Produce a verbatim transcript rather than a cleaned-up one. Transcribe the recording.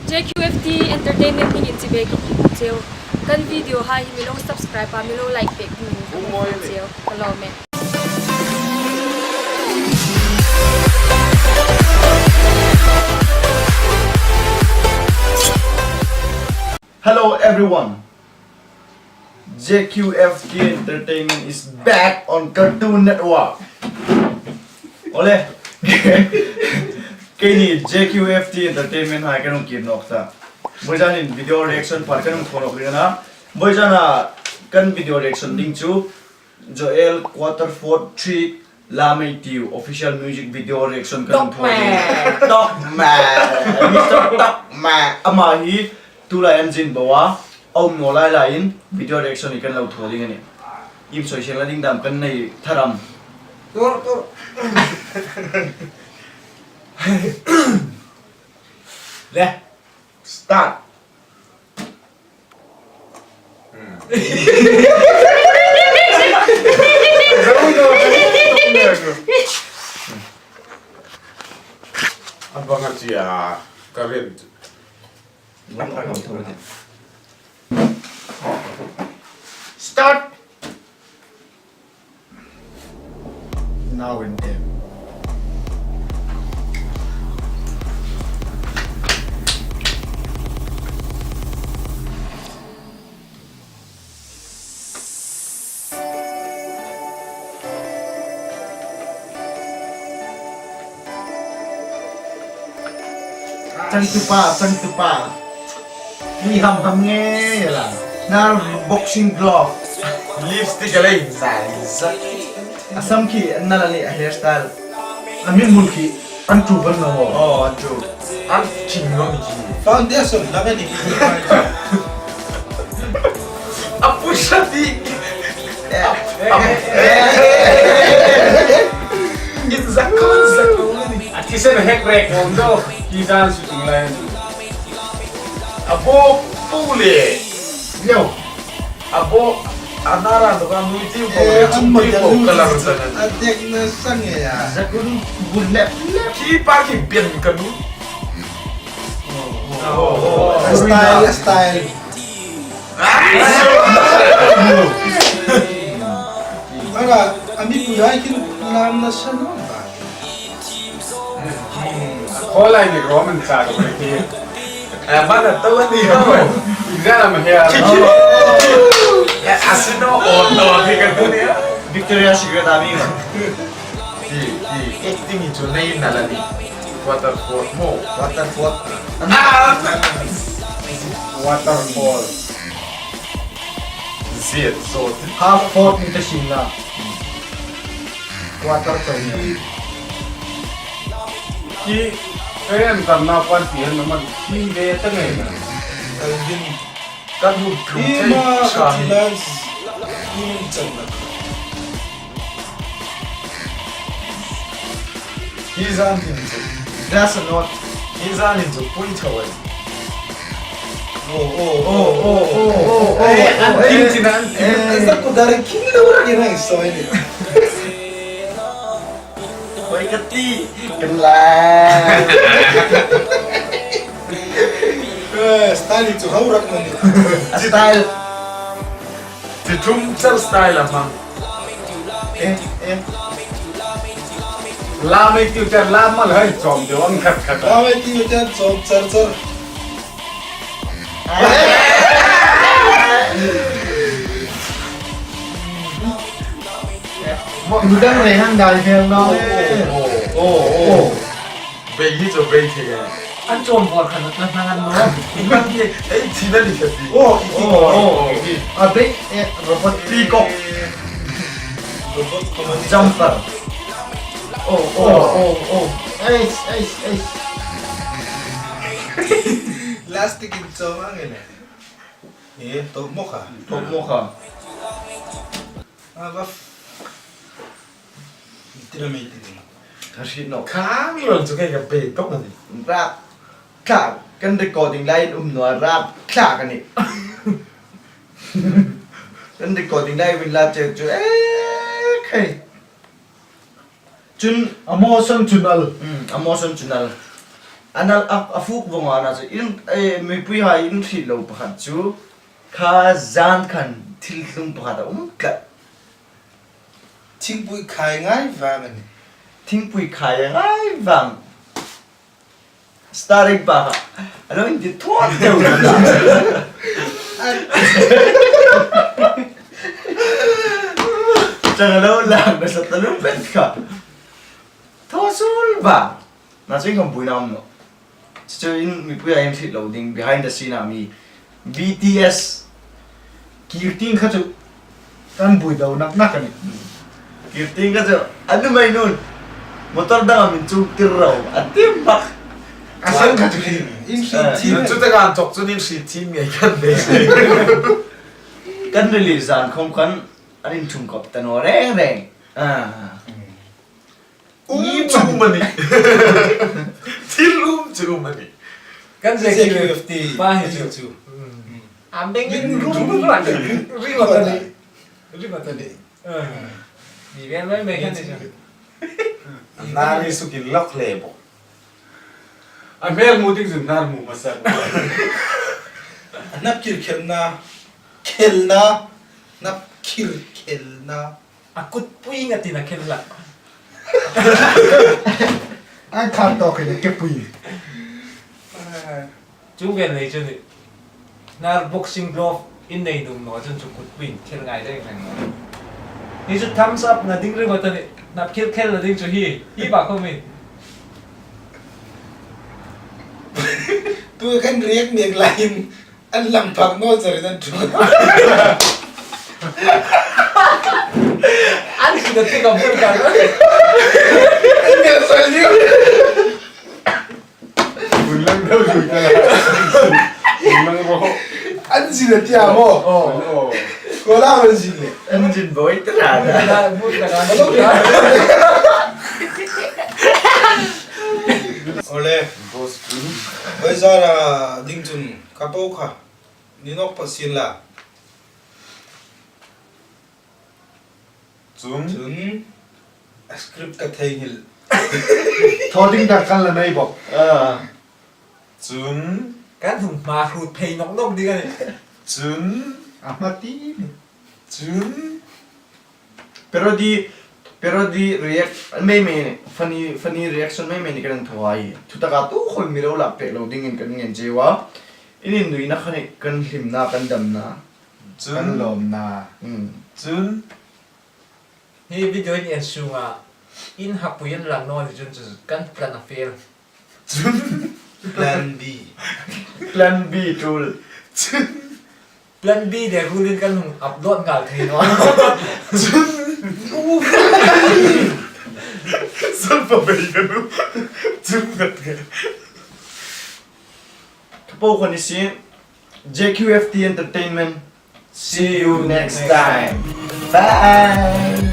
J Q F T Entertainment hmingin chibai ka hung buk cheu. Kan video hai hi mi lo subscribe a, mi lo like pek dingin ka hung buk cheu. Ka lawm e. Hello everyone. J Q F T Entertainment is back on Cartoon Network. Ole. Keini J Q F T Entertainment hai kan hung kir nawk ta. Vawizanin video reaction part kan hung thaw nawk ding a na. Vawizana kan video reaction ding chu Joel Quarter Four Three Lamei Tiu official music video reaction kan hung thaw ding. Dogman. Dogman. Mister Dogman. Ama hi tulai an zin bo a, a um naw lai laiin video reaction hi kan lo thaw ding a nih. Iem sawi seng la ding dam kan nei thar am? Tur, tur. Le. Start. A bang a chia ka rin. Start. Now and then. Changtupa, changtupa. Mi ham ham nge la. Nar boxing glove. Lipstick a lei zai zai. A sam khi an nal a ni a hairstyle. A mi mun khi an tu ban lo. Oh, an tu. An ching lo ni khi. Foundation la ni. A push a ti. In zakon zakon. A ti sen hek rek om do. Ki dan shooting line. A bo pule. Yo. A bo, a nara do ka nui ti bo le, an ma chun ti bo ka lar sa na. A dek na sang ya. Zakun bul lep lep. Ki pa ki bian ka nu. Oh, oh, oh. Style, style. Ara, a mi pui hai kin lam na sa no ba. Kholai ni Roman sa ko ni. Eh, mana to ni ko. Exam he. Eh, asino o to ni ka tu ni. Victoria Secret ami. Ti, ti, acting hi chu nei na la ni. Quarter four mo. Quarter four. Ah! Waterfall. Ziet zo. Half four ni ta sin la. Quarter to ni. Ki, kaya ang tama pa tiyan naman. Hindi, ito ngayon. Alvin. Kan hmu thei ma ka sa hi. Ti lan, ti min chan na. Hi zan hin chu. That's a not. Hi zan hin chu pui tho ai. Oh, oh, oh, oh, oh, oh, oh. Eh, an tin tin an tin. Eh, sa ku dar king lo ra ke nai so ni. Oi, ka ti. Kan la. Eh, style chu hau rak mani. Style. Ti thum char style a hmang. Eh, eh. Lamei tiu char lam mal hai chom deu ang khat khat. Lamei tiu char chom char char. Mo, midang rei hang dai fel no. Oh, oh, oh, oh. Bei hi chu bei thei a. An chom bor khan na hang an no. Ei, thina ni ka ti. Oh, oh, oh. A bei, eh, robot peacock. Robot comedy. Jumper. Oh, oh, oh, oh. Eish, eish, eish. Plastic in chom ang ele. Eh, to mo kha. To mo kha. Ah, baf. Tira mei tira. Ka hriet nawh. Khang lo chu kei ka pe tawk a ni. Rap thlak. Kan recording lai um naw a rap thlak a nih. Kan recording lai win la che chu, eh, khei. Chun a motion chu nal. Hmm, a motion chu nal. Ana a, a fuk vong ana chu in, eh, mipuihai in hriet lo pakhat chu kha zan khan thil tlung pakhat a um tlat. Thingpui khai ngai vang a nih. Thingpui khai ngai vang. Starring pa kha. A lo inti thawn deu. Chang a lo lang nasa ta lo pet kha. Thaw suol vang. Nachu inkhawmpuina um nawh. Chuchu in mipuihai in hriet lo ding, behind the scene-a mi. B T S. Kir tieng kha chu kan buoi deu nak nak a nih. Kir tieng kha chu a nuhmei nun motor dang a min chungtir ro a ti mak. A san kha chu khi. In hriet thiem. Chu taka an chawk chun in hriet thiem ngei kan nei. Kan release zan khawm khan an inthung kop ta naw reng reng. Ah. Um chu um a nih. Thil um chu um a nih. Kan Z Q F T pa hi chu. Chu. A bengin rum rum rum. Ri ma ta ni. Ri ma ta ni. Ah. Mi ven mai mai kan ni chu. Nari sukin lok le bo. A hmel mu ding zun nar mu masa. Nap kir khelna. Khelna. Nap kir khelna. A kutpui nga tina khen la. An khan to khen ke pui. Chu vel nei chu ni. Nar boxing glove in nei dum no chun chu kutpui khen ngai dai khen no. Ni chu thumbs up na ding ri ma ta ni. Nap khil khel na ding chu hi. Hi ba ko mi. Tu kan react mek lai in. An lam phak naw char in an ṭhu. An ṭhu na ti ka bul ka. An nge sai liu. Kun lang dau zui ka la. Kun lang ro. An zi na ti a mo. Oh. Oh. Ko la an zi le. An zi boi ta la. Na bul ka na. Ole. Boss kun. Oi zara ding chun. Ka po kha, ni nawk pha sien la. Chun. Chun, a script ka theinghil. Thaw ding dang kan la nei bawk. Ah. Chun. Kan hung hma hrut phei nawk nawk ding a nih. Chun. A hma ti ni. Chun. Parody, parody react mei mei, funny, funny reaction mei mei ni kan thaw a. Thu taka tu khol mi lo lak pek lo dingin kan ngen che a. In innuina kha ni kan hlimna, kan damna. Chun. Kan lawmna. Hmm. Chun. Hi video in en sunga in hapui an lang naw ni chun chu kan plan a fail. Chun. Plan B. Plan B tool. Chun. Plan B de rule in kan hung upload ngal thei naw. Chun. Sal pa bei kan u. Chun ngat ngat. Ka po kha ni si. J Q F T Entertainment. See you next time. Bye.